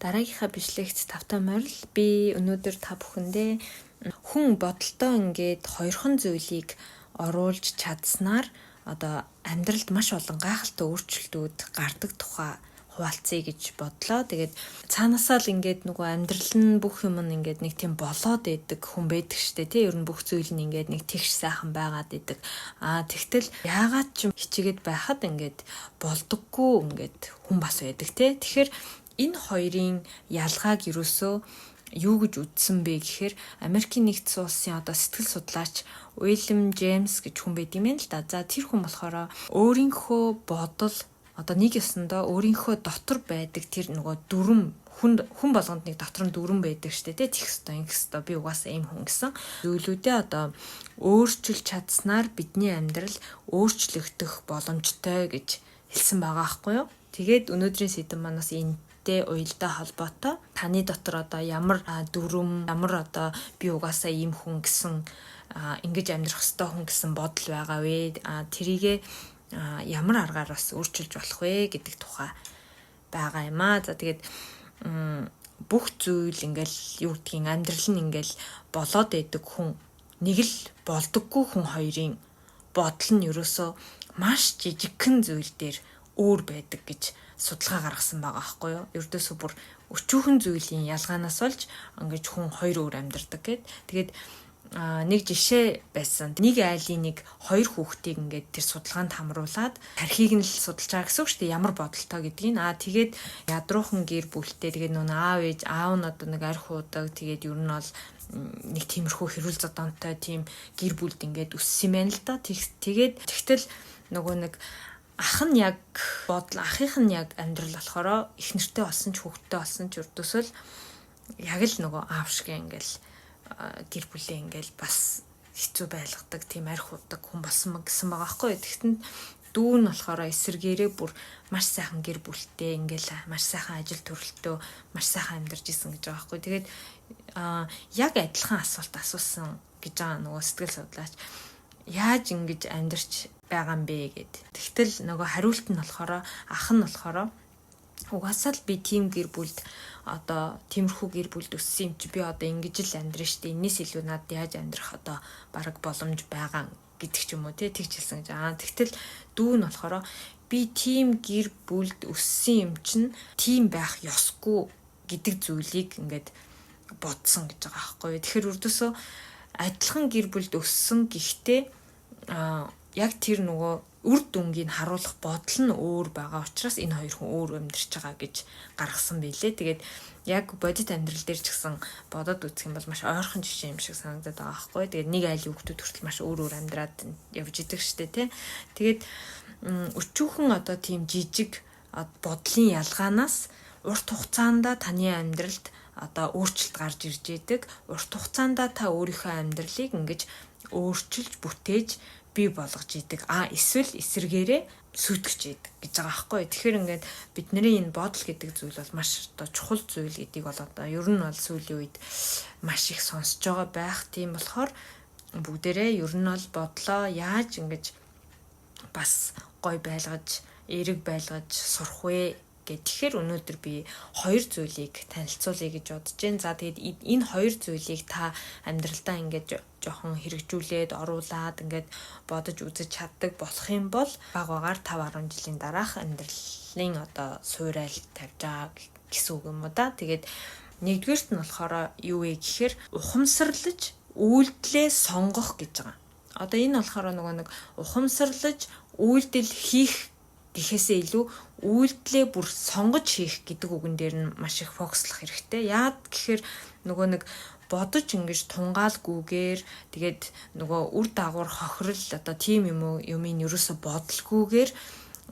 Дараагийнхаа бичлэгт тавтай морил. Би өнөөдөр та бүхэндээ хүн бодолдоо ингээд хоёрхан зүйлийг оруулж чадсанаар одоо амьдралд маш олон гайхалтай өөрчлөлтүүд гардаг тухай хуваалцъя гэж бодлоо. Тэгээд цаанаасаа л ингээд нөгөө амьдрал нь бүх юм нь ингээд нэг тийм болоод идэг хүн байдаг штэ, тий. Ер нь бүх зүйл нь ингээд нэг тэгш сайхан байгаад идэг. Аа, тэгтэл яагаад ч хичээгээд байхад ингээд болдоггүй ингээд хүн бас байдаг, тий. Тэгэхээр энэ хоёрын ялгааг ерөөсөө юу гэж үзсэн бэ гэхээр Америкийн нэгдсэн улсын одоо сэтгэл судлаач Уильям Джеймс гэж хүн байд юм л да. За, тэр хүн болохоор өөрийнхөө бодол, одоо нэг ёсондоо өөрийнхөө дотор байдаг тэр нөгөө дүрм, хүн хүн болгонд нэг дотор нь дүрм байдаг штэ, тий, тех ёстой, ингэх ёстой, би угаасаа ийм хүн гэсэн зүйлүүдээ одоо өөрчилж чадсанаар бидний амьдрал өөрчлөгдөх боломжтой гэж хэлсэн байгаа байхгүй юу. Тэгээд өнөөдрийн сэдэв манаас энэтэй уялдаа холбоотой таны дотор одоо ямар дүрм, ямар одоо би угаасаа ийм хүн гэсэн, ингэж амьдрах ёстой хүн гэсэн бодол байгаа вэ? Тэрийгээ ямар аргаар бас өөрчилж болох вэ гэдэг тухай байгаа юм аа. За, тэгээд бүх зүйл ингээл, юу гэдгийг, амьдрал нь ингээл болоод байдаг хүн нэг л, болдоггүй хүн хоёрын бодол нь ерөөсөө маш жижигхэн зүйл дээр өөр байдаг гэж судалгаа гаргасан байгаа байхгүй юу? Ердөөсөө бүр өчүүхэн зүйлийн ялгаанаас болж ингэж хүн хоёр өөр амьдардаг гэд. Тэгээд нэг жишээ байсан. Нэг айлын нэг хоёр хүүхдийг ингээд тэр судалгаанд хамруулад тархийг нь л судалж байгаа гэсэн үг шүү дээ. Ямар бодолтой гэдгийг. Аа, тэгээд ядруухан гэр бүлтэй, тэгээд нөө аав ээж, аав нь одоо нэг арх уудаг. Тэгээд ер нь бол нэг тиймэрхүү хэрүүл зодоонтой тийм гэр бүлд ингээд өссөн юм байна л да. Тэгээд тэгтэл нөгөө нэг ах нь яг бодол, ахынх нь яг амьдрал болохоор их нэртэй болсон ч, хүүхэдтэй болсон ч өрдөөсөл яг л нөгөө аав шиг ингээл гэр бүлээ ингээл бас хэцүү байлгадаг, тийм арх удаг хүн болсон гэсэн байгаа байхгүй. Тэгтэн дүү нь болохоор эсэргээрээ бүр маш сайхан гэр бүлтэй, ингээл маш сайхан ажил төрөлтөө, маш сайхан амьдарч исэн гэж байгаа байхгүй. Тэгээд яг адилхан асуулт асуусан гэж байгаа нөгөө сэтгэл судлаач, яаж ингэж амьдарч байгаа юм бэ гэд. Тэгтэл нөгөө хариулт нь болохоор ах нь болохоор угаасаа л би тийм гэр бүлд, одоо тиймэрхүү гэр бүлд өссөн юм чи би одоо ингэж л амьдрын штэ. Энээс илүү надад яаж амьдрах одоо бараг боломж байгаа гэдэг ч юм уу, тий, тэгж хэлсэн гэж. Аа, тэгтэл дүү нь болохоор би тийм гэр бүлд өссөн юм чинь тийм байх ёсгүй гэдэг зүйлийг ингээд бодсон гэж байгаа байхгүй юу. Тэгэхээр үрдөөсөө адилхан гэр бүлд өссөн, гэхдээ яг тэр нөгөө үр дүнгийг харуулах бодол нь өөр байгаа учраас энэ хоёр хүн өөр амьдарч байгаа гэж гаргасан билээ. Тэгээд яг бодит амьдрал дээр ч гэсэн бодоод үзэх юм бол маш ойрхон жишээ юм шиг санагдаад байгаа байхгүй. Тэгээд нэг айлын хүүхдүүд хүртэл маш өөр өөр амьдраад явж идэг штэ, тий. Тэгээд өчүүхэн одоо тийм жижиг бодлын ялгаанаас урт хугацаанд таны амьдралд одоо өөрчлөлт гарч ирж идэг. Урт хугацаанд та өөрийнхөө амьдралыг ингэж өөрчилж бүтээж бий болгож идэг. А эсвэл эсэргээрээ сүйтгэж идэг гэж байгаа байхгүй. Тэгэхээр ингээд бидний энэ бодол гэдэг зүйл бол маш одоо чухал зүйл гэдгийг бол одоо ер нь бол сүүлийн үед маш их сонсож байгаа байх. Тийм болохоор бүгдээрээ ер нь бол бодлоо яаж ингэж бас гой байлгаж, эерэг байлгаж сурах вэ гэх. Тэгэхээр өнөөдөр би хоёр зүйлийг танилцуулъя гэж бодож байна. За, тэгээд энэ хоёр зүйлийг та амьдралдаа ингээд жоохон хэрэгжүүлээд, оруулаад ингээд бодож үзэж чаддаг болох юм бол баг багаар 5 10 жилийн дараах амьдралын одоо суурь тавьж байгаа гэсэн үг юм уу да. Тэгээд нэгдүгээрт нь болохоор юу вэ гэхээр ухамсарлаж үйлдэлээ сонгох гэж байгаа. Одоо энэ болохоор нөгөө нэг ухамсарлаж үйлдэл хийх гэхээсээ илүү үйлдэлээ бүр сонгож хийх гэдэг үгэн дээр нь маш их фокуслах хэрэгтэй. Яад гэхээр нөгөө нэг бодож ингэж тунгаалгүйгээр, тэгээд нөгөө үр дагавар, хохирол, одоо тийм юм уу, юмыг ерөөсө бодлгүйгээр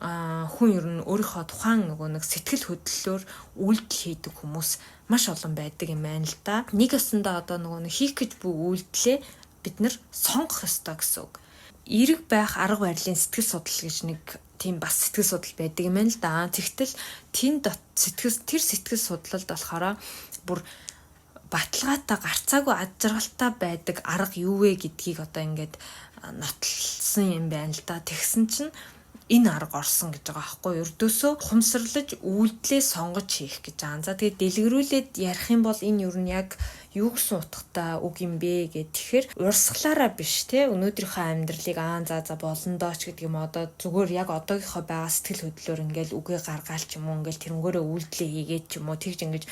хүн ер нь өөрийнхөө тухайн нөгөө нэг сэтгэл хөдлөлөөр үйлдэл хийдэг хүмүүс маш олон байдаг юм байна л да. Нэг ёсондоо одоо нөгөө нэг хийх гэж буй үйлдэлээ бид нар сонгох ёстой гэсэн үг. Эерэг байх арга барилын сэтгэл судлал гэж нэг тийм бас сэтгэл судлал байдаг юм байна л да. Тэгтэл тэнд тэр сэтгэл судлалд болохоор бүр баталгаатай, гарцаагүй ад жаргалтай байдаг арга юу вэ гэдгийг одоо ингээд нотлсон юм байна л да. Тэгсэн чинь Энэ арга орсон гэж байгаа байхгүй юу? Ердөөсөө ухамсарлаж үйлдэлээ сонгож хийх гэж байгаа. За, тэгээд дэлгэрүүлээд ярих юм бол энэ ер нь яг юу гэсэн утгатай үг юм бэ гэх. Тэгэхээр урсгалаараа биш те, өнөөдрийнхөө амьдралыг аа за за болно доо ч гэдэг юм, одоо зүгээр яг одоогийнхоо байгаа сэтгэл хөдлөлөөр ингээл үгээ гаргаал ч юм уу, ингээл тэрнгөөрөө үйлдэлээ хийгээд ч юм уу, тэгж ингэж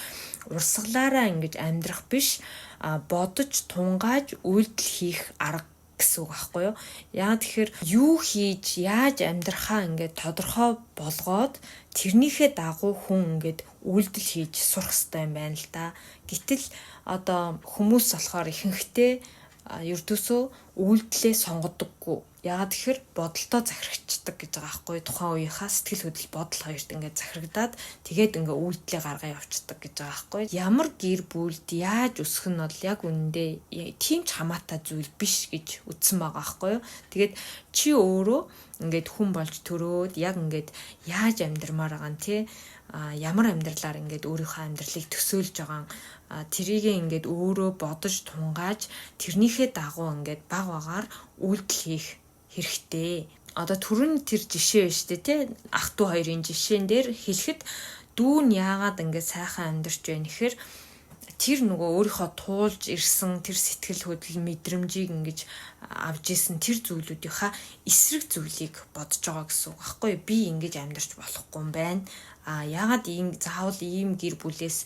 урсгалаараа ингэж амьдрах биш, а бодож тунгааж үйлдэл хийх арга гэсэн үг байхгүй юу? Яа, тэгэхээр юу хийж, яаж амьдрахаа ингээд тодорхой болгоод, тэрнийхээ дагуу хүн ингээд үйлдэл хийж сурах хэрэгтэй юм байна л да. Гэтэл одоо хүмүүс болохоор ихэнхдээ ердөөсөө үйлдэлээ сонгодоггүй. Яагаад тэгэхээр бодолтой захирагдчихдаг гэж байгаа байхгүй, тухайн үеийнхаа сэтгэл хөдлөл, бодол хоёрт ингээд захирагдаад, тэгээд ингээд үйлдэлээ гаргаа явчихдаг гэж байгаа байхгүй. Ямар гэр бүлд яаж өсөх нь бол яг үнэндээ тийм ч хамаатай зүйл биш гэж үзсэн байгаа байхгүй юу. Тэгээд чи өөрөө ингээд хүн болж төрөөд яг ингээд яаж амьдрмаар байгаа нь те, ямар амьдралаар ингээд өөрийнхөө амьдралыг төсөөлж байгаа, тэрийг ингээд өөрөө бодож тунгааж, тэрнийхээ дагуу ингээд баг багаар үйлдэл хийх хэрэгтэй. Одоо түрүүний тэр жишээ байна шүү дээ, тий, ах дүү хоёрын жишээн дээр хэлэхэд дүү нь яагаад ингээд сайхан амьдарч байна гэхээр тэр нөгөө өөрийнхөө туулж ирсэн тэр сэтгэл хөдлөл, мэдрэмжийг ингэж авч исэн тэр зүйлүүдийнхаа эсрэг зүйлийг бодож байгаа гэсэн үг байхгүй. Би ингэж амьдарч болохгүй юм байна. А яагаад ийм, заавал ийм гэр бүлээс,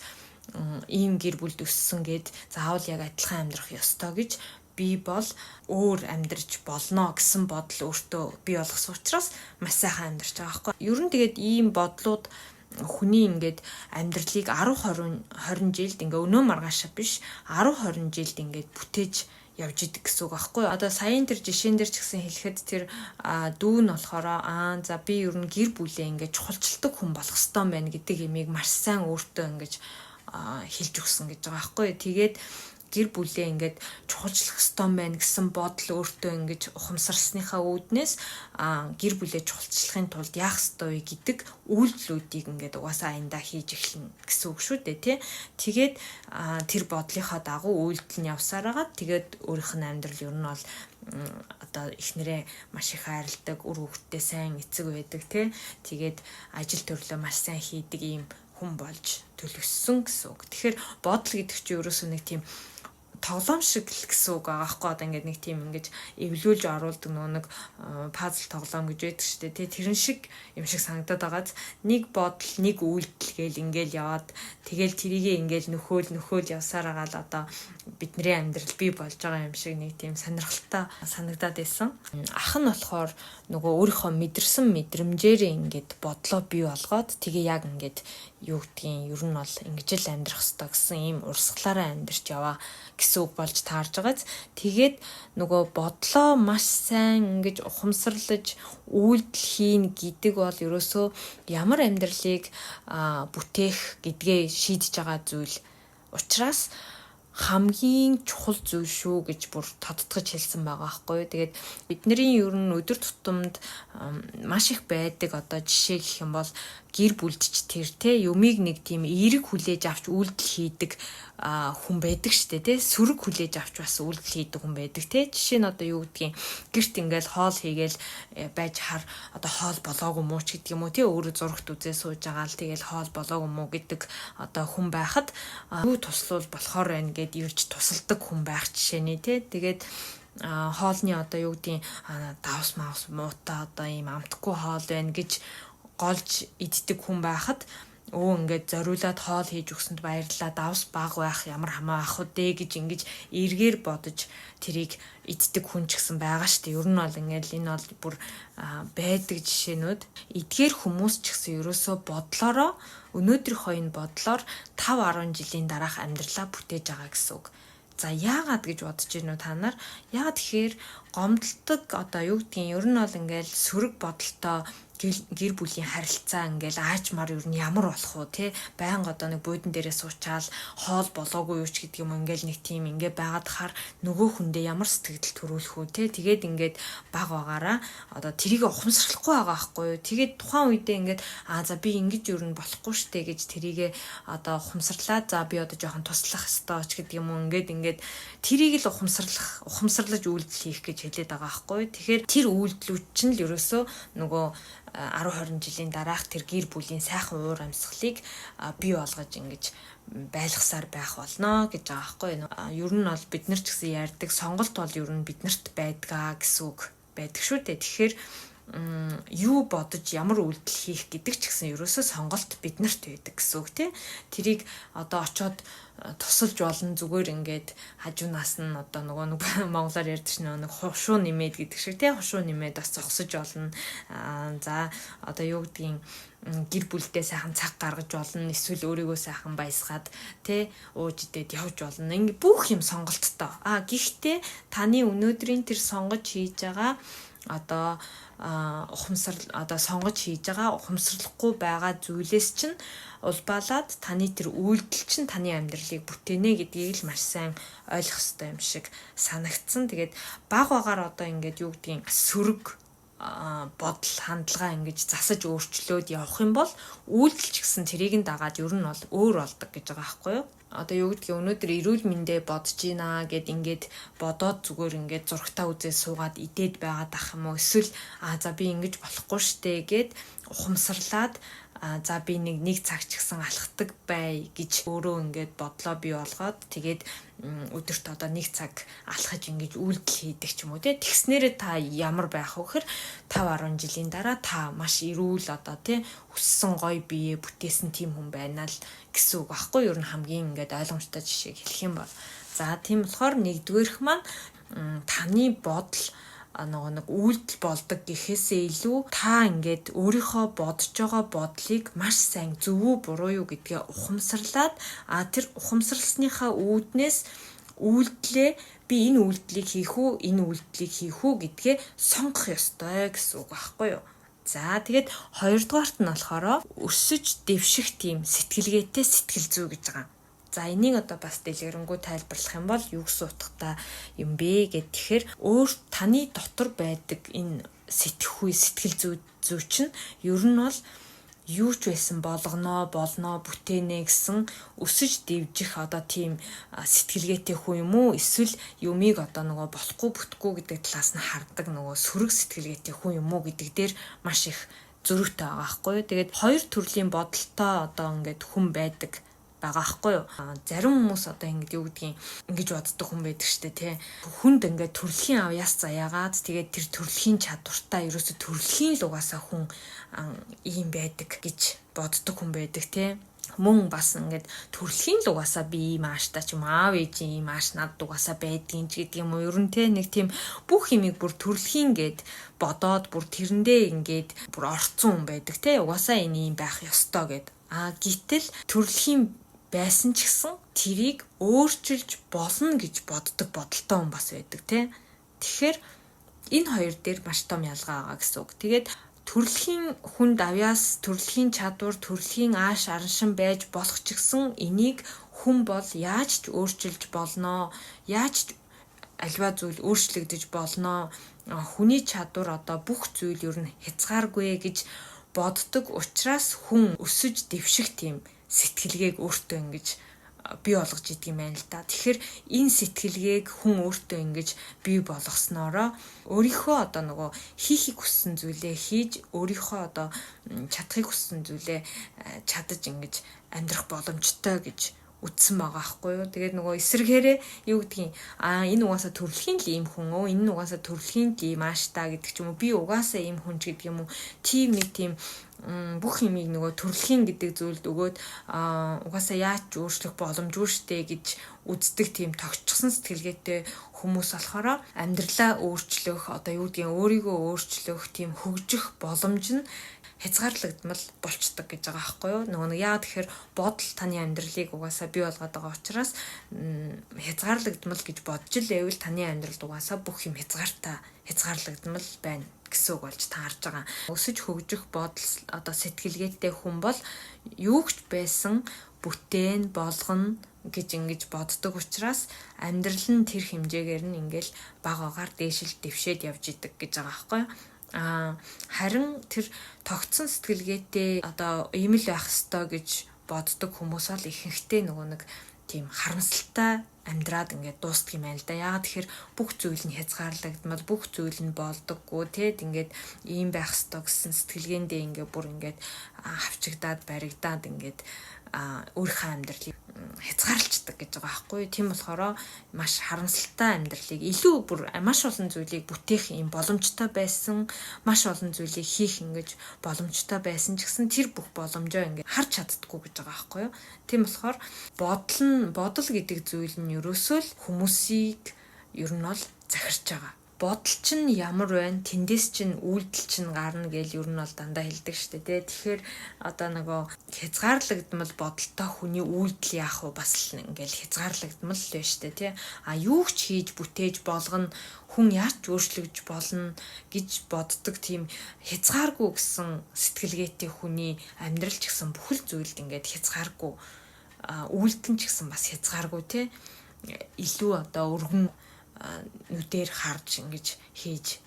ийм гэр бүлд өссөн гэд заавал яг адилхан амьдрах ёстой гэж, би бол өөр амьдарч болно гэсэн бодол өөртөө бий болгосон учраас маш сайхан амьдарч байгаа байхгүй. Ер нь тэгээд ийм бодлууд хүний ингээд амьдралыг 10 20 20 жилд ингээ өнөө маргаашаа биш, 10 20 жилд ингээд бүтээж явж идэг гэсэн үг аахгүй. Одоо саяын тэр жишээн дээр ч гэсэн хэлэхэд тэр дүү нь болохоор аа за, би ер нь гэр бүлээ ингээд чухалчилдаг хүн болох ёстой юм байна гэдэг юмыг маш сайн өөртөө ингэж хэлж өгсөн гэж байгаа байхгүй. Тэгээд гэр бүлээ ингээд чухалчлах ёстой байна гэсэн бодол өөртөө ингэж ухамсарсныхаа үүднээс гэр бүлээ чухалчлахын тулд яах ёстой вэ гэдэг үйлдэлүүдийг ингээд угаасаа аяндаа хийж эхэлнэ гэсэн үг шүү дээ, тий. Тэгээд тэр бодлынхоо дагуу үйлдэл нь явсаар байгаа. Тэгээд өөрийнх нь амьдрал ер нь бол одоо эхнэрээ маш их хайрладаг, үр хүүхэдтэй сайн эцэг байдаг, тий. Тэгээд ажил төрлөө маш сайн хийдэг ийм хүн болж төлөвссөн гэсэн үг. Тэгэхээр бодол гэдэг чинь ерөөсөө нэг тийм тоглоом шиг л гэсэн үг байгаа байхгүй. Одоо ингээд нэг тийм ингэж эвлүүлж оруулдаг нөгөө нэг пазл тоглоом гэж байдаг шүү дээ, тий. Тэрэн шиг юм шиг санагдаад байгааз нэг бодол, нэг үйлдэл гээл ингээл яваад, тэгэл тэрийгээ ингээл нөхөөл нөхөөл явсаар байгаа л одоо бидний амьдрал бий болж байгаа юм шиг нэг тийм сонирхолтой санагдаад байсан. Ах нь болохоор нөгөө өөрийнхөө мэдэрсэн мэдрэмжээрээ ингээд бодлоо бий болгоод, тэгээ яг ингээд юу гэдгийг, ер нь бол ингэж л амьдрах ёстой гэсэн ийм урсгалаараа амьдарч яваа гэсэн үг болж таарж байгааз. Тэгээд нөгөө бодлоо маш сайн ингэж ухамсарлаж үйлдэл хийн гэдэг бол ерөөсөө ямар амьдралыг бүтээх гэдгээ шийдэж байгаа зүйл учраас хамгийн чухал зүйл шүү гэж бүр тодтогч хэлсэн байгаа байхгүй юу. Тэгээд бидний ер нь өдөр тутамд маш их байдаг одоо жишээ гэх юм бол гэр бүлд ч тэр те юмыг нэг тийм эерэг хүлээж авч үйлдэл хийдэг хүн байдаг штэ, те, сөрөг хүлээж авч бас үйлдэл хийдэг хүн байдаг, те. Жишээ нь одоо юу гэдгийг, гэрт ингээл хоол хийгээл байж хар одоо хоол болоогүй муу ч гэдэг юм уу, те, өөрөө зурагт үзээ сууж байгаа л тэгэл хоол болоогүй муу гэдэг одоо хүн байхад юу туслуул болохоор байна гэд ирж тусалдаг хүн байх жишээний, те. Тэгээд хоолны одоо юу гэдгийг, давс мавс муутай, одоо ийм амтгүй хоол байна гэж голж иддэг хүн байхад өө, ингээд зориулаад хоол хийж өгсөнд баярлалаа, давс баг байх ямар хамаа ах вэ гэж ингэж эргээр бодож тэрийг иддэг хүн ч гэсэн байгаа шүү дээ. Ер нь бол ингээд энэ бол бүр байдаг жишээнүүд. Эдгээр хүмүүс ч гэсэн ерөөсөө бодлороо, өнөөдрийнхөө энэ бодлоор 5 10 жилийн дараах амьдралаа бүтээж байгаа гэсэн үг. За, яагаад гэж бодож гинүү та нар? Яагаад тэгэхээр гомдолдог, одоо юу гэдгийг, ер нь бол ингээл сөрөг бодолтой Гэр бүлийн харилцаа ингээл аажмаар ер нь ямар болох уу те, байнга одоо нэг буудан дээрээ суучаал хоол болоогүй юу ч гэдэг юм, ингээл нэг тийм ингээ байгаад хаар нөгөө хүндээ ямар сэтгэл төрүүлэх үү те. Тэгээд ингээд баг багаараа одоо тэрийг ухамсарлахгүй байгаа байхгүй юу. Тэгээд тухайн үедээ ингээд аа за би ингэж ер нь болохгүй штэ гэж тэрийг одоо ухамсарлаа, за би одоо жоохон туслах ёстой ч гэдэг юм уу, ингээд тэрийг л ухамсарлаж үйлдэл хийх гэж хэлээд байгаа байхгүй юу. Тэгэхээр тэр үйлдэлүүд чинь л ерөөсөө нөгөө 10 20 жилийн дараах тэр гэр бүлийн сайхан уур амьсгалыг бий болгож ингэж байлгасаар байх болно гэж байгаа байхгүй юу. Ер нь бол бид нар ч гэсэн ярьдаг, сонголт бол ер нь биднэрт байдгаа гэсэн үг байдаг шүү дээ. Тэгэхээр юу бодож, ямар үйлдэл хийх гэдэг ч гэсэн ерөөсөө сонголт биднэрт байдаг гэсэн үг тий. Тэрийг одоо очоод тусалж болно, зүгээр ингээд хажуунаас нь одоо нөгөө нэг монголоор ярьдаг чинь нэг хушуу нэмээд гэдэг шиг тий, хушуу нэмээд бас зогсож болно. За одоо юу гэдгийг, гэр бүлдээ сайхан цаг гаргаж болно, эсвэл өөрийгөө сайхан баясгаад тий ууж идээд явж болно. Ингээ бүх юм сонголттой. Гэхдээ таны өнөөдрийн тэр сонгож хийж байгаа одоо ухамсар, одоо сонгож хийж байгаа ухамсарлахгүй байгаа зүйлээс чинь улбаалаад таны тэр үйлдэл чинь таны амьдралыг бүтээнэ гэдгийг л маш сайн ойлгох ёстой юм шиг санагдсан. Тэгээд баг багаар одоо ингээд юу гэдгийг, сөрөг бодол, хандлага ингэж засаж өөрчлөөд явах юм бол үйлдэл ч гэсэн тэрийг нь дагаад ер нь бол өөр болдог гэж байгаа байхгүй юу? Одоо юу гэдгийг, өнөөдөр эрүүл мэндэ бодож гинэ гэд ингээд бодоод зүгээр ингээд зурагтаа үзээ суугаад идээд байгаад ах юм уу, эсвэл а за би ингэж болохгүй штэ гэд ухамсарлаад за би нэг цаг ч гэсэн алхдаг бай гэж өөрөө ингээд бодлоо бий болгоод, тэгээд өдөрт одоо нэг цаг алхаж ингэж үйлдэл хийдэг ч юм уу те. Тэгснээрээ та ямар байх вэ гэхээр 5 10 жилийн дараа та маш эрүүл одоо те өссөн, гоё бие бүтээсэн тийм хүн байна л гэсэн үг багхгүй. Ер нь хамгийн ингээд ойлгомжтой жишээг хэлэх юм бол, за тийм болохоор нэгдүгээрх маань таны бодол нөгөө нэг үйлдэл болдог гэхээсээ илүү та ингээд өөрийнхөө бодож байгаа бодлыг маш сайн зөв үү, буруу юу гэдгээ ухамсарлаад, тэр ухамсарласныхаа үүднээс үйлдэлээ би энэ үйлдэлийг хийх үү, энэ үйлдэлийг хийх үү гэдгээ сонгох ёстой гэсэн үг байхгүй юу? За тэгээд хоёрдугаарт нь болохоор өсөж дэвших тийм сэтгэлгээтэй сэтгэл зүй гэж байгаа. За энийг одоо бас дэлгэрэнгүй тайлбарлах юм бол юу гэсэн утгатай юм бэ гэд, тэгэхээр өөр таны дотор байдаг энэ сэтгэхүй, сэтгэл зүй чинь ер нь бол юу ч байсан болгоно, болно, бүтээнэ гэсэн өсөж дэвжих одоо тийм сэтгэлгээтэй хүн юм уу, эсвэл юмыг одоо нөгөө болохгүй, бүтэхгүй гэдэг талаас нь хардаг нөгөө сөрөг сэтгэлгээтэй хүн юм уу гэдэг дээр маш их зөрүүтэй байгаа байхгүй юу. Тэгээд хоёр төрлийн бодолтой одоо ингээд хүн байдаг байгаа байхгүй юу. Зарим хүмүүс одоо ингэж юу гэдгийг, ингэж боддог хүн байдаг штэ тий. Хүнд ингээд төрөлхийн авьяас заяагаад, тэгээд тэр төрөлхийн чадвартай, ерөөсө төрөлхийн л угаасаа хүн ийм байдаг гэж боддог хүн байдаг тий. Мөн бас ингээд төрөлхийн л угаасаа би ийм ааштай ч юм, аав ээжийн ийм ааш над угаасаа байдгийн ч гэдэг юм уу, ер нь те нэг тийм бүх юмыг бүр төрөлхийн гээд бодоод, бүр тэрэндээ ингээд бүр орцсон хүн байдаг те, угаасаа энэ ийм байх ёстой гэд. Гэтэл төрөлхийн байсан ч гэсэн тэрийг өөрчилж болно гэж боддог бодолтой хүн бас байдаг тий. Тэгэхээр энэ хоёр дээр маш том ялгаа байгаа гэсэн үг. Тэгээд төрөлхийн хүнд авьяас, төрөлхийн чадвар, төрөлхийн ааш араншин байж болох ч гэсэн энийг хүн бол яаж ч өөрчилж болно, яаж ч альва зүйл өөрчлөгдөж болно. Хүний чадвар, одоо бүх зүйл ер нь хязгааргүй гэж боддог учраас хүн өсөж дэвших тийм сэтгэлгээг өөртөө ингэж бий болгож идэг юм байна л да. Тэгэхээр энэ сэтгэлгээг хүн өөртөө ингэж бий болгосноороо өөрийнхөө одоо нөгөө хийхийг хүссэн зүйлээ хийж, өөрийнхөө одоо чадахыг хүссэн зүйлээ чадаж ингэж амьдрах боломжтой гэж үтсэн байгаа байхгүй юу. Тэгээд нөгөө эсрэгээрээ юу гэдгийг, энэ угаасаа төрөлхийн л ийм хүн өө, энэ угаасаа төрөлхийн л ийм ааштай гэдэг ч юм уу, би угаасаа ийм хүн ч гэдэг юм уу. Тийм нэг тийм бүх юмыг нөгөө төрөлхийн гэдэг зүйлд өгөөд, угаасаа яаж ч өөрчлөх боломжгүй штэ гэж үздэг тийм тогтчихсон сэтгэлгээтэй хүмүүс болохоор амьдралаа өөрчлөх, одоо юу гэдгийг, өөрийгөө өөрчлөх тийм хөгжих боломж нь хязгаарлагдмал болчдөг гэж байгаа байхгүй юу. Нөгөө нэг яагаад тэгэхээр бодол таны амьдралыг угаасаа бий болгоод байгаа учраас хязгаарлагдмал гэж бодож л байвал таны амьдралд угаасаа бүх юм хязгаартай, хязгаарлагдмал байна. гэсэн үг болж таарж байгаа. Өсөж хөгжих бодол одоо сэтгэлгээтэй хүн бол юу ч байсан бүтээн болгоно гэж ингэж боддог учраас амьдрал нь тэр хэмжээгээр нь ингээл баг багаар дээшил дэвшээд явж идэг гэж байгаа байхгүй юу? Харин тэр тогтсон сэтгэлгээтэй одоо ийм л байх ёстой гэж боддог хүмүүс бол ихэнхдээ нөгөө нэг тийм харамсалтай амьдраад ингээд дуустдаг юм байна л да. Яагаад тэгэхээр бүх зүйл нь хязгаарлагдмал, бүх зүйл нь болдоггүй тэгэд ингээд ийм байх ёстой гэсэн сэтгэлгээндээ ингээд бүр ингээд хавчигдаад баригдаад ингээд өөрийнхөө амьдралыг хязгаарлцдаг гэж байгаа байхгүй. Тийм болохоор маш харамсалтай амьдралыг илүү бүр маш олон зүйлийг бүтээх юм боломжтой байсан, маш олон зүйлийг хийх ингэж боломжтой байсан ч гэсэн тэр бүх боломжоо ингээд харж чаддаггүй гэж байгаа байхгүй юу. Тийм болохоор бодол нь бодол гэдэг зүйл нь ерөөсөө л хүмүүсийг ер нь бол захирч байгаа. Бодол чинь ямар байна, тэндээс чинь үйлдэл чинь гарна гэж ер нь бол дандаа хэлдэг штэ тий. Тэгэхээр одоо нөгөө хязгаарлагдмал бодолтой хүний үйлдэл яах вэ, бас л ингээл хязгаарлагдмал л байна штэ тий. А юу ч хийж бүтээж болгоно, хүн яаж ч өөрчлөгдөж болно гэж боддог тийм хязгааргүй гэсэн сэтгэлгээтэй хүний амьдрал ч гэсэн бүхэл зүйлд ингээд хязгааргүй, үйлдэл нь ч гэсэн бас хязгааргүй тий. Илүү одоо өргөн нүдээр харж ингэж хийж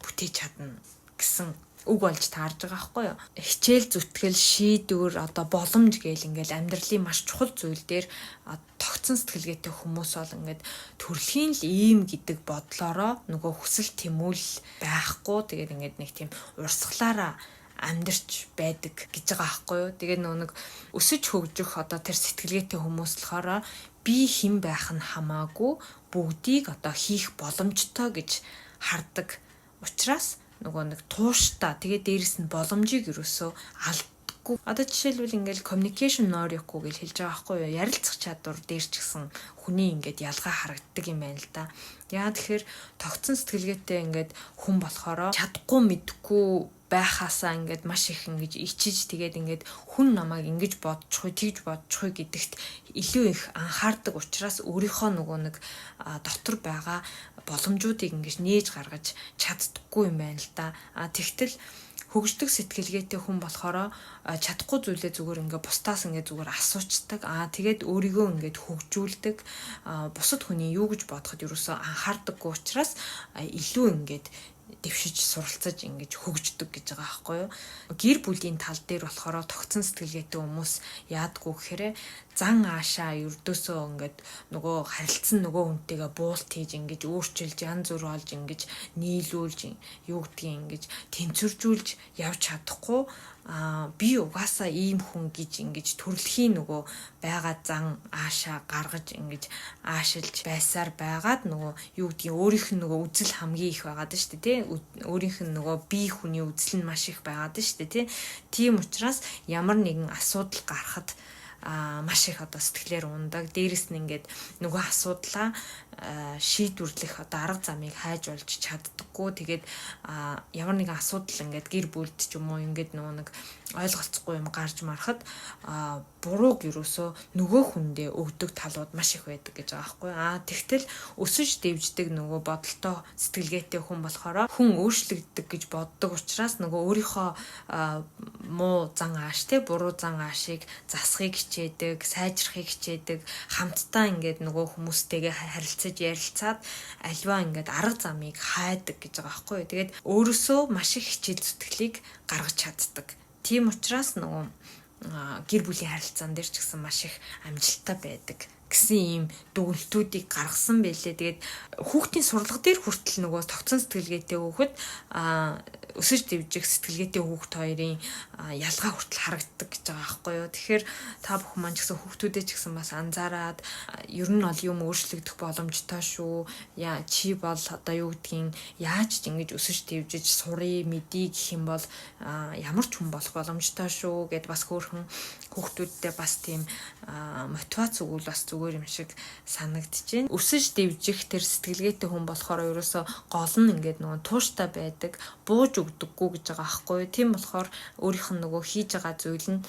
бүтээж чадна гэсэн үг болж таарж байгаа байхгүй юу. Хичээл зүтгэл, шийдвэр, одоо боломж гээл ингээл амьдралын маш чухал зүйл дээр тогтсон сэтгэлгээтэй хүмүүс бол ингээд төрөлхийн л ийм гэдэг бодлороо нөгөө хүсэл тэмүүл байхгүй, тэгээд ингээд нэг тийм урсгалаараа амьдарч байдаг гэж байгаа байхгүй юу. Тэгээд нөгөө нэг өсөж хөгжих одоо тэр сэтгэлгээтэй хүмүүс болохоор би хэн байх нь хамаагүй бүгдийг одоо хийх боломжтой гэж хардаг учраас нөгөө нэг тууштай, тэгээд дээрэс нь боломжийг ерөөсөө алддаггүй. Одоо жишээлбэл ингээл communication норикгүй гэж хэлж байгаа байхгүй юу? Ярилцах чадвар дээр ч гэсэн хүний ингээд ялгаа харагддаг юм байна л да. Яа тэгэхээр тогтсон сэтгэлгээтэй ингээд хүн болохоор чадахгүй мэдхгүй байхаасаа ингээд маш их ингэж ичиж, тэгээд ингээд хүн намайг ингэж бодчихгүй, тэгж бодчихгүй гэдэгт илүү их анхаардаг учраас өөрийнхөө нөгөө нэг дотор байгаа боломжуудыг ингэж нээж гаргаж чаддаггүй юм байна л да. А тэгтэл хөгждөг сэтгэлгээтэй хүн болохоор чадахгүй зүйлээ зүгээр ингээ бусдаас ингээ зүгээр асуучдаг. Аа, тэгээд өөрийгөө ингээд хөгжүүлдэг. Бусад хүний юу гэж бодоход ерөөсөө анхаардаггүй учраас илүү ингээд дэвшиж, суралцаж, ингэж хөгждөг гэж байгаа байхгүй юу. Гэр бүлийн тал дээр болохоор тогтсон сэтгэлгээтэй хүмүүс яадгүй гэхээр зан аашаа ердөөсөө ингээд нөгөө харилцсан нөгөө хүнтэйгээ буулт хийж, ингэж өөрчилж, янз бүр олж, ингэж нийлүүлж, юу гэдгийг ингэж тэнцвэржүүлж явж чадахгүй, а би угаасаа ийм хүн гэж ингэж төрөлхийн нөгөө байгаа зан аашаа гаргаж, ингэж аашилж байсаар байгаад нөгөө юу гэдгийг өөрийнх нь нөгөө үзэл хамгийн их байгаад нь шүү дээ, тий. Өөрийнх нь нөгөө би хүний үзэл нь маш их байгаад нь шүү дээ, тий. Тийм учраас ямар нэгэн асуудал гарахад маш их одоо сэтгэлээр ундаг. Дээрэс нь ингээд нөгөө асуудлаа шийдвэрлэх одоо арга замыг хайж олж чаддаггүй. Тэгээд ямар нэгэн асуудал ингээд гэр бүлд ч юм уу ингээд нөгөө нэг ойлголцохгүй юм гарч марахад бурууг ерөөсөө нөгөө хүндээ өгдөг талууд маш их байдаг гэж байгаа байхгүй. Аа, тэгтэл өсөж дэвждэг нөгөө бодолтой сэтгэлгээтэй хүн болохоор хүн өөрчлөгддөг гэж боддог учраас нөгөө өөрийнхөө муу зан ааш те, буруу зан аашийг засахыг хичээдэг, сайжрахыг хичээдэг, хамтдаа ингээд нөгөө хүмүүстэйгээ харилцаж, ярилцаад альва ингээд арга замыг хайдаг гэж байгаа байхгүй юу. Тэгээд өөрөөсөө маш их хичээл зүтгэлийг гаргаж чаддаг. Тийм учраас нөгөө гэр бүлийн харилцаан дээр ч гэсэн маш их амжилттай байдаг гэсэн ийм дүгнэлтүүдийг гаргасан байлээ. Тэгээд хүүхдийн сурлага дээр хүртэл нөгөө тогтсон сэтгэлгээтэй хүүхэд, өсөж дэвжих сэтгэлгээтэй хүүхэд хоёрын ялгаа хүртэл харагддаг гэж байгаа байхгүй юу. Тэгэхээр та бүхэн маань ч гэсэн хүүхдүүдээ ч гэсэн бас анзаараад, ер нь бол юм өөрчлөгдөх боломжтой шүү. Яа чи бол одоо юу гэдгийг яаж ч ингэж өсөж дэвжиж сурыг мэдий гэх юм бол ямар ч хүн болох боломжтой шүү гэд бас хөөрхөн хүүхдүүдтэй бас тийм мотивац өгвөл бас зүгээр юм шиг санагдчихэв. Өсөж дэвжих тэр сэтгэлгээтэй хүн болохоор ерөөсө гол нь ингээд нөгөө тууштай байдаг, бууж өгдөггүй гэж байгаа байхгүй юу. Тийм болохоор өөрийнх нь нөгөө хийж байгаа зүйл нь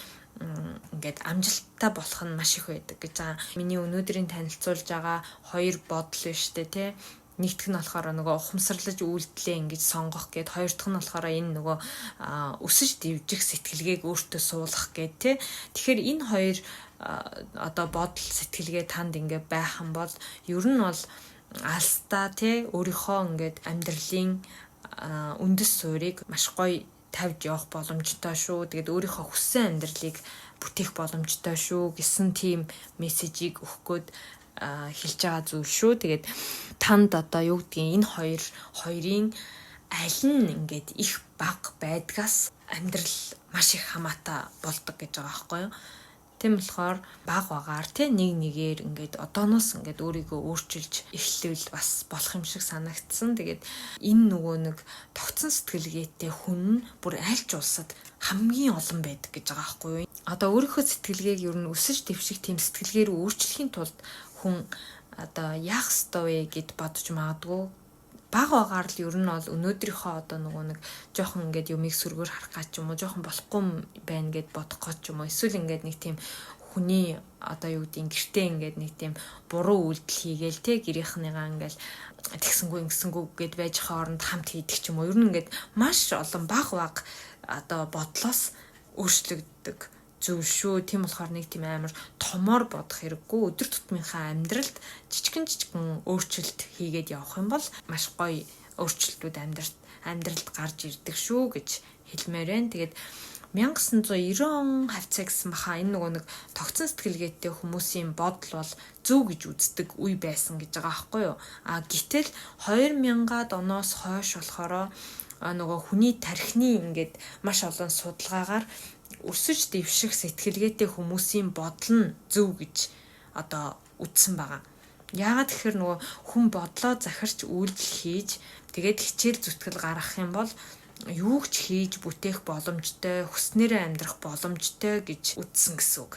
ингээд амжилттай болох нь маш их байдаг гэж байгаа. Миний өнөөдрийн танилцуулж байгаа хоёр бодол биш үү те. Нэгдэх нь болохоор нөгөө ухамсарлаж үйлдэлээ ингэж сонгох гээд, хоёр дахь нь болохоор энэ нөгөө өсөж дэвжих сэтгэлгээг өөртөө суулгах гээд тий. Тэгэхээр энэ хоёр одоо бодол сэтгэлгээ танд ингээ байх юм бол ер нь бол алстаа тий өөрийнхөө ингээд амьдралын үндэс суурийг маш гоё тавьж явах боломжтой шүү. Тэгээд өөрийнхөө хүссэн амьдралыг бүтээх боломжтой шүү гэсэн тийм мессежийг өгөх гээд хэлж байгаа зүйл шүү. Тэгээд танд одоо юу гэдгийг энэ хоёрын аль нь ингээд их бага байдгаас амьдрал маш их хамаатай болдог гэж байгаа байхгүй юу? Тийм болохоор баг багаар тий нэг нэгээр ингээд одооноос ингээд өөрийгөө өөрчилж эхлэвэл бас болох юм шиг санагдсан. Тэгээд энэ нөгөө нэг тогтсон сэтгэлгээтэй хүн бүр аль ч улсад хамгийн олон байдаг гэж байгаа байхгүй юу? Одоо өөрийнхөө сэтгэлгээг ер нь өсөж дэвших тийм сэтгэлгээ рүү өөрчлөхийн тулд хүн одоо яах ёстой вэ гэд бодож магадгүй. Баг багаар л ер нь бол өнөөдрийнхөө одоо нөгөө нэг жоохон ингээд юмыг сөргөөр харах гаж юм уу, жоохон болохгүй байна гэд бодох гэж юм уу, эсвэл ингээд нэг тийм хүний одоо юу гэдгийг гэртээ ингээд нэг тийм буруу үйлдэл хийгээл те гэрийнхнийгаа ингээд тэгсэнгүү ингэсэнгүү гэд байж хооронд хамт хийдэг ч юм уу. Ер нь ингээд маш олон баг баг одоо бодлоос өөрчлөгддөг зүйл шүү. Тийм болохоор нэг тийм амар томоор бодох хэрэггүй. Өдөр тутмынхаа амьдралд жижигэн жижигэн өөрчлөлт хийгээд явах юм бол маш гоё өөрчлөлтүүд амьдралд гарч ирдэг шүү гэж хэлмээр байна. Тэгээд 1990 он хавцаа гэсэн баха энэ нөгөө нэг тогтсон сэтгэлгээтэй хүмүүсийн бодол бол зөв гэж үздэг үе байсан гэж байгаа байхгүй юу. А гэтэл 2000-ад оноос хойш болохоор нөгөө хүний тархины ингээд маш олон судалгаагаар өсөж дэвших сэтгэлгээтэй хүмүүсийн бодол нь зөв гэж одоо үздсэн байгаа. Яагаад тэгэхээр нөгөө хүн бодлоо захирч үйлдэл хийж тэгээд хичээл зүтгэл гаргах юм бол юу ч хийж бүтээх боломжтой, хүснээрээ амьдрах боломжтой гэж үздсэн гэсэн үг.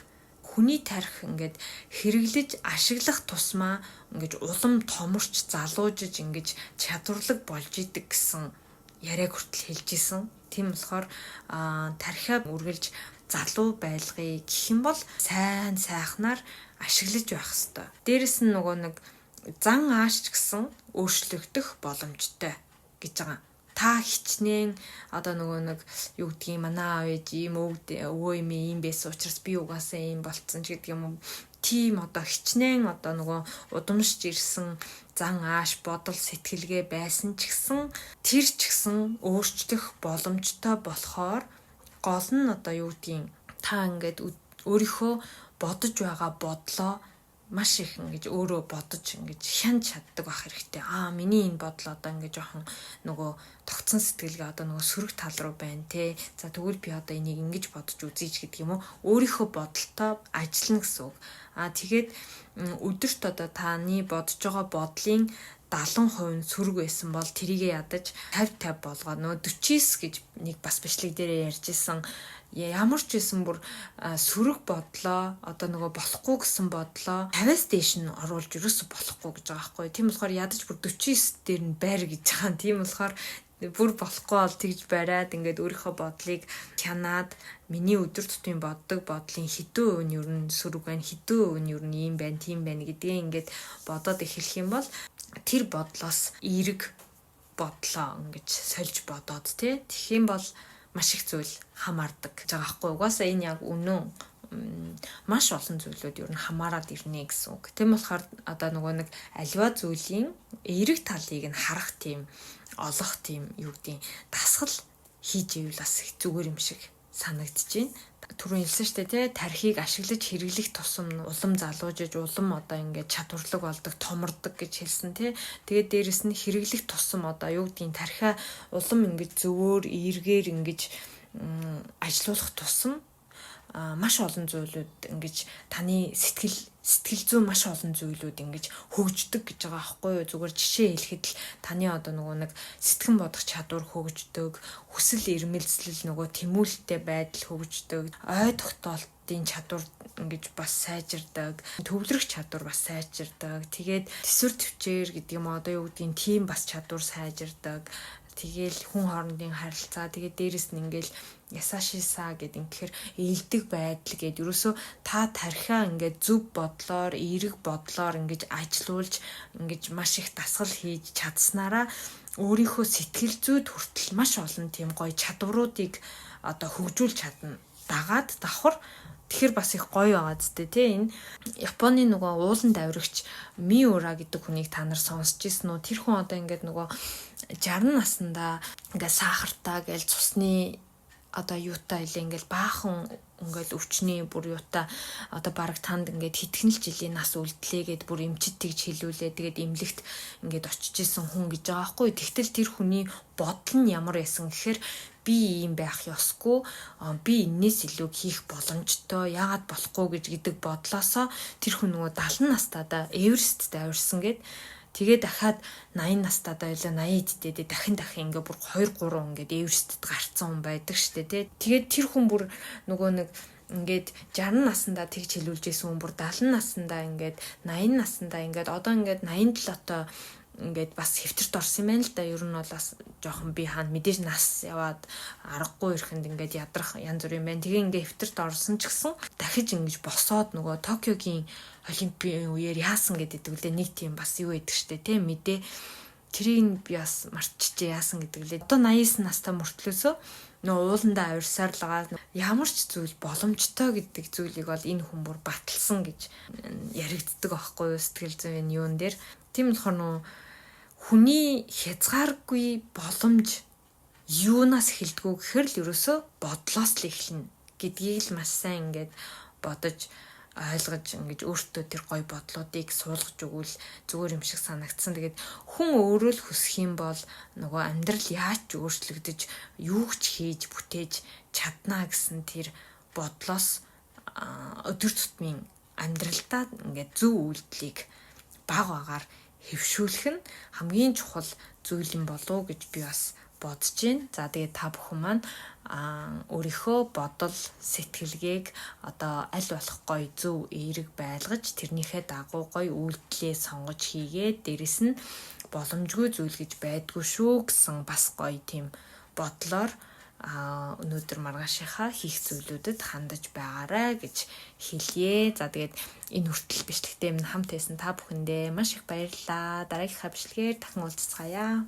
Хүний тарих ингээд хэрэглэж ашиглах тусмаа ингээд улам томорч залуужиж ингэж чадварлаг болж идэг гэсэн яриаг хүртэл хэлж исэн. Тийм болохоор тархиа үргэлж залуу байлгая гэх юм бол сайн сайхнаар ашиглаж байх хэвээр. Дээрэс нь нөгөө нэг зан ааш ч гэсэн өөрчлөгдөх боломжтой гэж байгаа. Та хичнээн одоо нөгөө нэг юу гэдгийг манай аав ээж ийм өвөө юм ийм байсан учраас би угаасаа ийм болцсон ч гэдэг юм уу. Тийм одоо хичнээн одоо нөгөө удамшиж ирсэн зан ааш бодол сэтгэлгээ байсан ч гэсэн тэр ч гэсэн өөрчлөх боломжтой болохоор гол нь одоо юу гэдгийг та ингээд өөрийнхөө бодож байгаа бодлоо маш их ингэж өөрөө бодож ингэж хянж чаддаг байх хэрэгтэй. Аа, миний энэ бодол одоо ингэж жоохон нөгөө тогтсон сэтгэлгээ одоо нөгөө сөрөг тал руу байна те. За, тэгвэл би одоо энийг ингэж бодож үзье ч гэдэг юм уу. Өөрийнхөө бодолтой ажиллана гэсэн үг. Аа, тэгээд өдөрт одоо таны бодож байгаа бодлын 70% нь сөрөг байсан бол тэрийгэ ядаж 50 50 болгоо. Нөгөө 49 гэж нэг бас бичлэг дээрээ ярьж исэн. Ямар ч байсан бүр сөрөг бодлоо одоо нөгөө болохгүй гэсэн бодлоо 50-аас дээш нь оруулж ерөөсө болохгүй гэж байгаа байхгүй. Тийм болохоор ядаж бүр 49 дээр нь байр гэж байгаа. Тийм болохоор бүр болохгүй бол тэгж бариад ингээд өөрийнхөө бодлыг хянаад миний өдөр тутмын боддог бодлын хэдэн хувь нь ер нь сөрөг байна, хэдэн хувь нь ер нь ийм байна, тийм байна гэдгээ ингээд бодоод эхлэх юм бол тэр бодлоос эерэг бодлоо ингэж сольж бодоод тий тэгэх юм бол маш их зүйл хамаардаг гэж байгаа байхгүй. Угаасаа энэ яг үнэн маш олон зүйлүүд ер нь хамаарад ирнэ гэсэн үг. Тийм болохоор одоо нөгөө нэг альва зүйлийн эерэг талыг нь харах тийм олох тийм юу гэдгийг дасгал хийж ивэл бас их зүгээр юм шиг санагдаж байна. Түрүүн хэлсэн шүү дээ тий, тархийг ашиглаж хэрэглэх тусам улам залуужиж, улам одоо ингээд чадварлаг болдог, томордог гэж хэлсэн тий. Тэгээд дээрэс нь хэрэглэх тусам одоо юу гэдгийг тархиа улам ингээд зөвөр эргээр ингэж ажилуулах тусам маш олон зүйлүүд ингэж таны сэтгэл зүйн маш олон зүйлүүд ингэж хөгждөг гэж байгаа байхгүй юу. Зүгээр жишээ хэлэхэд л таны одоо нөгөө нэг сэтгэн бодох чадвар хөгждөг, хүсэл эрмэлзэл нөгөө тэмүүлэлтэй байдал хөгждөг, ой тогтоолтын чадвар ингэж бас сайжирдаг, төвлөрөх чадвар бас сайжирдаг. Тэгээд төсвөр төвчээр гэдэг юм одоо юу гэдгийг тийм бас чадвар сайжирдаг. Тэгээл хүн хоорондын харилцаа, тэгээд дээрэс нь ингээл ясашиса гэдэг ингэхээр ээлдэг байдал гээд ерөөсөө та тархиа ингээд зөв бодлоор, эерэг бодлоор ингэж ажилуулж, ингэж маш их дасгал хийж чадсанараа өөрийнхөө сэтгэл зүйд хүртэл маш олон тийм гоё чадваруудыг одоо хөгжүүлж чадна. Дагаад давхар. Тэгэхээр бас их гоё байгаа зү, тий. Энэ Японы нөгөө ууланд авирагч Миура гэдэг хүнийг та нар сонсч ирсэн үү? Тэр хүн одоо ингээд нөгөө 60 наснда ингээд сахартай гээл цусны одоо юутай илээ, ингээл баахан ингээл өвчний бүр юутай, одоо бараг танд ингээд хэдхэн л жилийн нас үлдлээ гэд бүр эмчит тэгж хэлүүлээ. Тэгээд эмнэлэгт ингээд очиж исэн хүн гэж байгаа байхгүй. Тэгтэл тэр хүний бодол нь ямар байсан гэхээр би ийм байх ёсгүй, би энээс илүү хийх боломжтой, яагаад болохгүй гэж гэдэг бодлоосоо тэр хүн нөгөө 70 настайдаа Эверестт авирсан гэд. Тэгээ дахиад 80 настайдаа байлаа, 80 эдтэй дахин дахин ингээ бүр 2 3 ингээд Эверестт гарцсан хүн байдаг штэ, тий. Тэгээд тэр хүн бүр нөгөө нэг ингээд 60 наснда тэгж хэлүүлж исэн хүн бүр 70 наснда, ингээд 80 наснда, ингээд одоо ингээд 87-той ингээд бас хэвтэрт орсон юм байна л да. Ер нь бол бас жоохон би хаана мэдээж нас яваад аргагүй ирэхэнд ингээд ядрах янз бүр юм байна. Тэгээ ингээд хэвтэрт орсон ч гэсэн дахиж ингэж босоод нөгөө Токиогийн олимпийн үеэр яасан гэдэг лээ, нэг тийм бас юу байдаг штэ, тэ, мэдээ. Тэрийг би бас мартчихжээ, яасан гэдэг лээ. Одоо 89 настай мөртлөөсөө нөө ууландаа авирсаар л байгаа. Ямар ч зүйл боломжтой гэдэг зүйлийг бол энэ хүн бүр баталсан гэж яригддаг аахгүй юу, сэтгэл зүйн юун дээр. Тийм болохоор нөө хүний хязгааргүй боломж юунаас эхэлдэггүй гэхээр л ерөөсөө бодлоос л эхэлнэ гэдгийг л маш сайн ингээд бодож ойлгож, ингэж өөртөө тэр гоё бодлуудыг суулгаж өгвөл зүгээр юм шиг санагдсан. Тэгээд хүн өөрөө л хүсэх юм бол нөгөө амьдрал яаж ч өөрчлөгдөж, юу ч хийж бүтээж чаднаа гэсэн тэр бодлоос өдөр тутмын амьдралдаа ингээд зөв үйлдэлийг баг багаар хэвшүүлэх нь хамгийн чухал зүйл юм болов уу гэж би бас бодож байна. За, тэгээд та бүхэн маань өөрийнхөө бодол сэтгэлгээг одоо аль болох гоё зөв эерэг байлгаж, тэрнийхээ дагуу гоё үйлдэлээ сонгож хийгээд, дээрэс нь боломжгүй зүйл гэж байдгүй шүү гэсэн бас гоё тийм бодлоор өнөөдөр маргаашийнхаа хийх зүйлүүдэд хандаж байгаарай гэж хэлье. За, тэгээд энэ хүртэл бичлэгтээ минь хамт байсан та бүхэндээ маш их баярлалаа. Дараагийнхаа бичлэгээр дахин уулзцгаая.